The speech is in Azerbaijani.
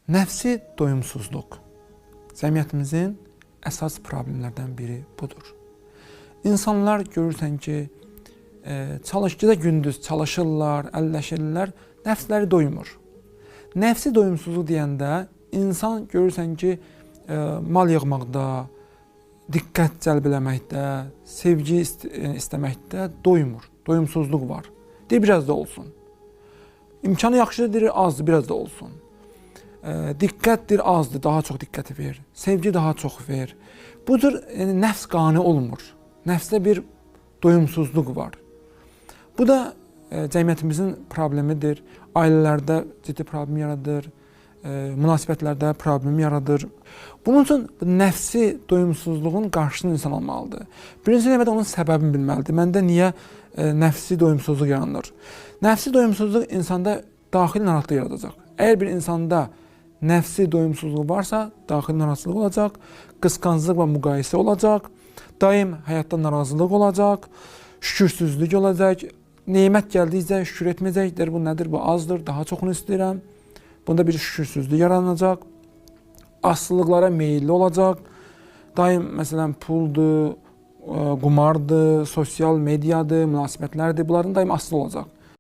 Nəfsi doyumsuzluq cəmiyyətimizin əsas problemlərdən biri budur. İnsanlar görürsən ki, çalış gecə gündüz çalışırlar, əlləşirlər, nəfsləri doymur. Nəfsi doyumsuzluq deyəndə insan görürsən ki, mal yığmaqda, diqqət cəlb eləməkdə, sevgi istəməkdə doymur. Doyumsuzluq var. Deyir biraz da olsun. İmkanı yaxşıdır, deyir azdır, biraz da olsun. Diqqətdir, azdır, daha çox diqqəti ver. Sevgi daha çox ver. Bu cür yəni, nəfs qane olmur. Nəfsdə bir doyumsuzluq var. Bu da cəmiyyətimizin problemidir. Ailələrdə ciddi problem yaradır, münasibətlərdə problem yaradır. Bunun üçün nəfsi doyumsuzluğun qarşısını insan almalıdır. Birinci növbədə onun səbəbini bilməlidir. Məndə niyə nəfsi doyumsuzluq yaranır? Nəfsi doyumsuzluq insanda daxili narahatlıq yaradacaq. Əgər bir insanda nəfsi doyumsuzluq varsa, daxili narahatlıq olacaq, qısqanclıq və müqayisə olacaq, daim həyatda narazılıq olacaq, şükürsüzlük olacaq, nemət gəldikcə şükür etməyəcək, deyir bu nədir, bu azdır, daha çoxunu istəyirəm. Bunda bir şükürsüzlük yaranacaq, asılılıqlara meyilli olacaq. Daim məsələn puldur, qumardır, sosial mediadır, münasibətlərdir, bunlardan daim asılı olacaq.